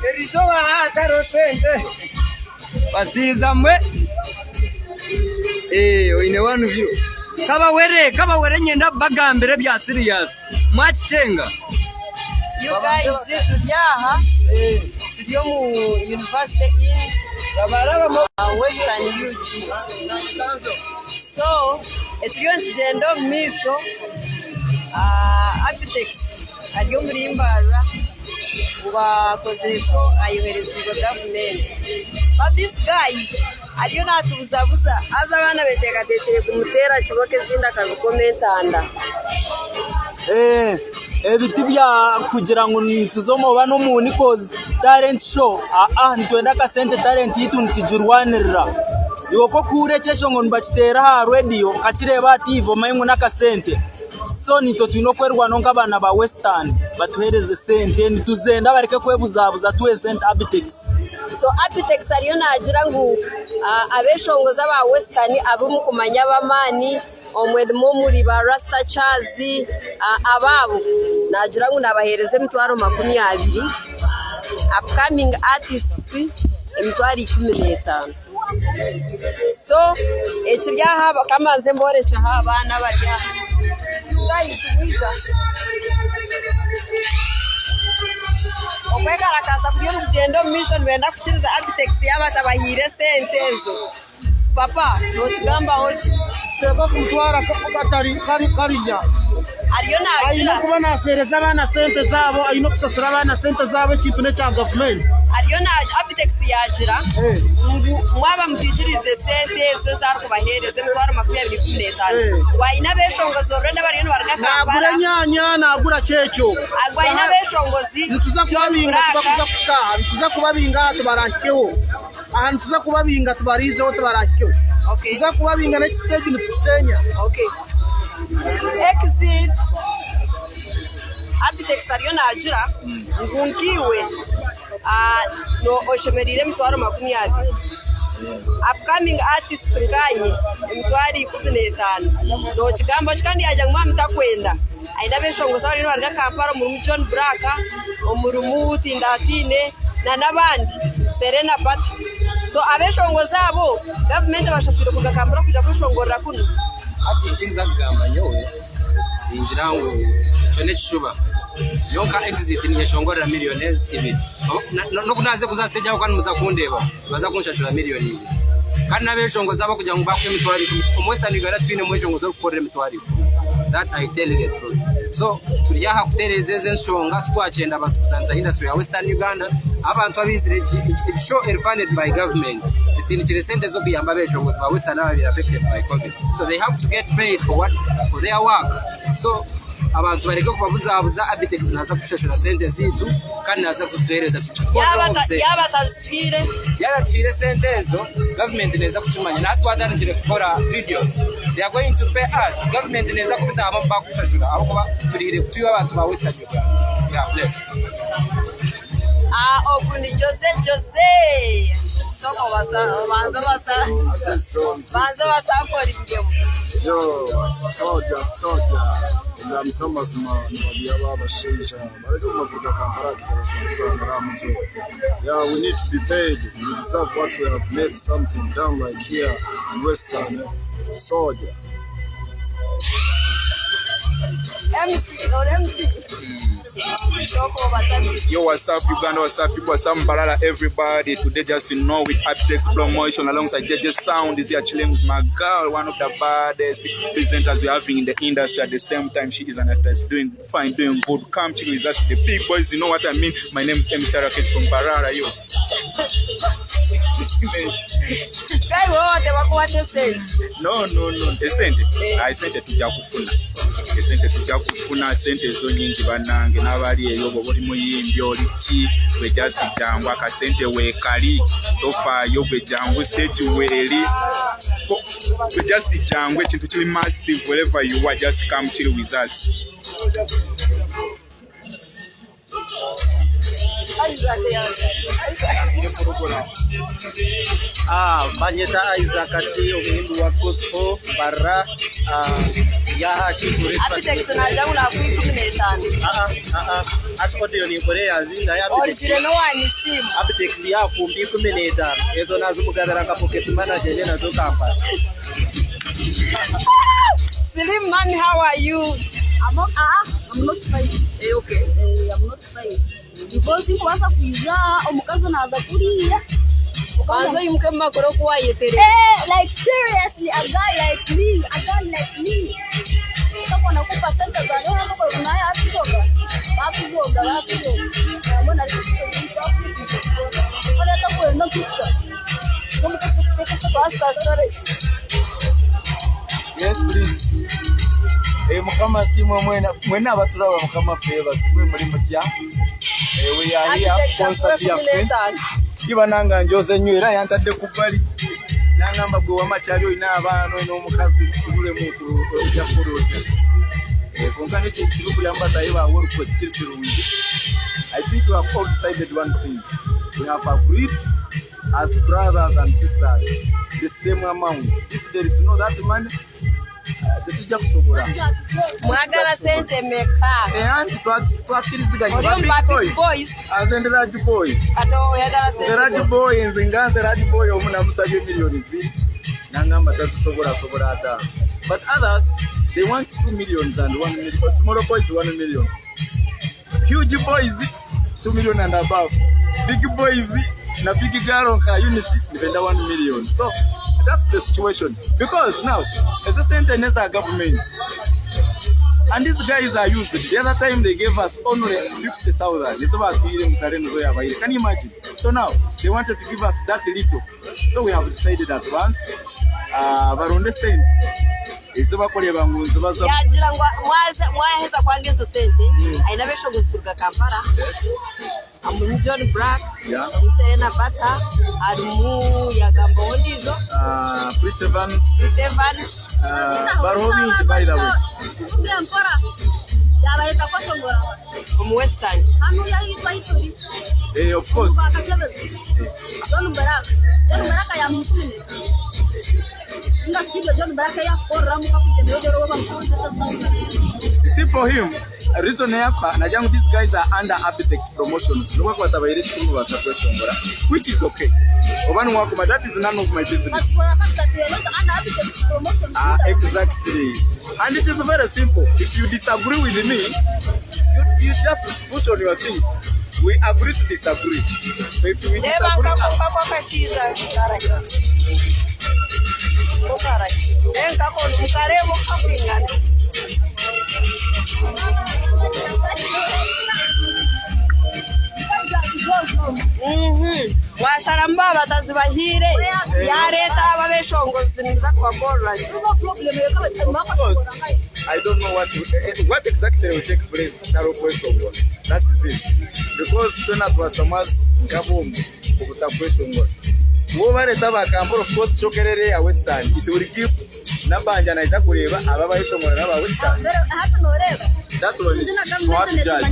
Erizooba hatariho sente basiiza mwe oine one view kabawere kabawere nyenda kubagambira ebya serious mwakikyenga. You guys turi aha turi omu University Inn Western UG so ekiriyo nikigyenda omu maisho Abitex ari omuri Mbarara ngu akozire show ayohereziibwe gavumenti but this guy ariyo natubuzabuza haza abaana beteekateekire kumuteera kiboko ezindi akazikoma entanda. Ebi tibya kugira ngu nituza oba n'omu Nichols talent show aa nitwenda akasente talent yaitu nitugirwanirira. Iwe ku orikuhurira ekyeshongo nibakiteera aha rediyo okakireeba aha tiivi omanye ngu n'akasente. So naitwe twine okwerwanaho nk'abaana ba Western batuheereze sente nituzenda bareke kwebuzabuza tuhe sente Abitex. So Abitex ariyo naagira ngu abeshongozi aba Western abu murikumanya ab'amaani omwe nimwo omuri ba Rasta Charles abaabo naagira ngu naabaheereza emitwaro 20, upcoming artists emitwaro 15. So ekiri aha ka mbanze mborekye aha abaana abari aha. Guys mwija. Okwekarakaasa kuriyo nikugyenda omu maisho nibenda kukiriza Abitex yaaba atabahaire esente ezo. Papa nokigambaho ki? Nituteekwa kumutwara kariya. Ariyo Aine naagira. kuba naashereza abaana sente zaabo, aine okushashura abaana sente zaabo ekintu n'ekya gavumenti. Ariyo na Abitex yaagira ngu mwaba mutaikiriize sente ezo ezi arikubaheereza emitwaro 215 ngu aine abeeshongozi already abariyo nibaruga Naagura Kampala enyaanya, naagura kyekyo. ngu aine abeeshongozi Nituza John kubabinga Blaq tibakuza kuhika aha. Nituza kubabinga aha tibarahikeho. Aha nituza kubabinga tibariizeho tibarahikeho. Okay. Nituza kubabinga n'eki siteegi nitukisheenya. Okay. Exit. Abitex ariyo naagira ngu nkaiwe oshemereire emitwaro 20. Upcoming artist nkaanye emitwaro 15. Nookigamba ki? Kandi yaagira ngu mwaba mutakwenda aine abeshongozi abariyo nibaruga Kampala omurimu John Blaq, omurimu Tindahatiine nana abandi Serena Bata. So abeshongozi abo gavumenti ebashashwire kuruga Kampala kwija kweshongorera kunu. Hati eki nkuza kugamba nyowe ningira ngu ekyo n'ekishuba. Nyowe nka Exit ninyeshongorera miriyoni ezi ibiri. N'obu naaza kuza aha siteegi ahabw'okuba nimuza kundeebaho, nibaza kunshashura miriyoni ibiri. Kandi n'abeshongozi abo kugira ngu baakuhe emitwaro ikumi, omu Western Uganda titwine mweshongozi orikukorera emitwaro ikumi. That I tell you the truth. So turi aha kutereeza ezo enshonga titwakyenda abantu kuzanisa industry ya Western Uganda. Abantu abaizire egi egi show eri funded by government esindikire sente z'okuyamba abeshongozi ba Western ababaire affected by covid. So they have to get paid for what for their work. So abantu bareke kubabuzabuza Abitex naaza kutushashura sente zaitu kandi naaza kuzituheereza Yaaba ata- yaaba atazitwire Yaaba atuhaire esente ezo, gavumenti neeza kukimanya. Na hati twatandikire kukora videos, they are going to pay us. Gavumenti neeza kubitahamu omu baakutushashura ahabw'okuba turiire kutwiba abantu ba Western Uganda. God bless. Ah, ogu ni Jose Jose. Sooka obasa obanze obasa banze obasamporingemu. Yo, soja soja Engambisa amazima nibabiha aba abashaija bareke kuguma kuruga Kampala hakija bakatuzamura aha mutwe. Yeah, we need to be paid. We deserve what we have made something down like here in Western. Soldier. MC, ori MC. Sooka obatabire. Yo, what's up, Uganda? What's up, people? What's up, Mbarara? Everybody. Today, just you know, with Abtex Promotion alongside JJ Sound is here chilling with my girl, one of the baddest presenters we're having in the industry. At the same time, she is an actress doing fine, doing good. Come chill with us, the big boys. You know what I mean? My name is MC Racket from Mbarara. Yo. Guy wowe tebakuwadde sente. No, no, no. Esente, ah, esente tujja kufuna. Esente tujja kufuna sente ezo nyingi bannange n'abali eyo bw'oba oli muyimbi oli ki gwe just jangu akasente weekali tofaayo gwe jangu stage weeri gwe just jangu ekintu kiri massive wherever you are just come chill with us. Banyeta Isaac Ati, omuyimbi wa gospel. Mbarara ndi aha kiihuro eki Abitex naagira ngu naakuha 15. Aa aa hati audio ninkora eyanzi ndaha Abitex. Orugire n'owa Nissim. Abitex yaakumpa 15 ezo naazimugabira nka pocket money agyende nazo Kampala. Slim mami how are you? I'm not, ah, I'm not fine. Eh, okay. Eh, I'm not fine. Because nkubaasa kwija omukazi naaza kuriya. Banza oyimuke omu makuru oku wayetereza. Eh, like seriously, a guy like me, a guy like me. Utakona kupa sente zange, utakona naye atujoga. Batujoga, batujoga. Mbona ari kutujoga, kutujoga. Mbona atakwenda nkuta. Omukazi kuteeka Pastor sorry. Yes please. Eh, Mukama asiimwe mwena mwena abaturaba Mukama affe yebazibwe muri mutya. Eh, we are here Abitex akuwe concert kumi yaffe. n'etaano. Iba nanga njoze nnyo era yantadde ku bbali nangamba gwe wama kyali olina abaana olina omukazi kitunulemu ojja kukola otya. Eh, kwonka n'ekintu kirikuyamba batahi baawe orikukora tikiri kirungi. I think we have all decided one thing. We have agreed as brothers and sisters the same amount. If there is no that money, tetujja kusobola. Mwagala sente meka? Eh, anti twakiriziganya Ori ba omu big ba big boys. boys. Nze ndi large boy. Ate oyagala Nze sente large meka? boy, nze nga nze large boy omu namusabye miliyoni 2 nangamba tazisobola asobola 5. But others they want 2 millions and 1 million. Small boys 1 million. Huge boys 2 million and above. Big boys na big girl nka Eunice nibenda 1 million. So that's the situation. Because now ezo sente neza government. And these guys are used. The other time they gave us only 50,000. Nizo batwire musare nizo yabaire. Can you imagine? So now they wanted to give us that little. So we have decided at once baronde sente ezo bakureba ngu nizibaza Yagira ngu mwaza mwaheza kwanga ezo sente aine abeshongozi kuruga Kampala harimu John Black harimu Serena Bata harimu yagambaho ondiijo Chris Evans Chris Evans bariho bingi by the way. Kuvuga mpora yabareta kwashongora. Omu Western. Hanu yahitwa ituri. Eh, of course. Bakachebezi. John Baraka. John Baraka ya mukumi. Inga studio John Baraka ya korra muka kujenda yo roba msonse tasa. You see for him reason yakwa nagira ngu these guys are under Abitex promotions. Nubwo batabaire kikumi baza kweshongora which is okay. Oba niwakuma that is none of my business. But for the fact that we are not under Abitex promotion. Ah, exactly. And it is very simple. If you disagree with me, you just push on your things. We agree to disagree. So if we Reeba disagree, nkako nkako akashaija karahira. Ko karahira. Reeba nkako mukareeba oku kakwingana. Mwasharamu baaba batazibahaire yareeta aba abeshongozi nimuza kubakorera ki? Of course, I don't know what exactly will take place taro kweshongora. That is it. Because twena twacwamu nk'ab'omu obutakweshongora. Wobareta aba Kampala of course kyokerere ya Western. It will give Nabanja naija kureeba aba abayeshongora n'aba Western. Hata noreba. That one is for her to judge.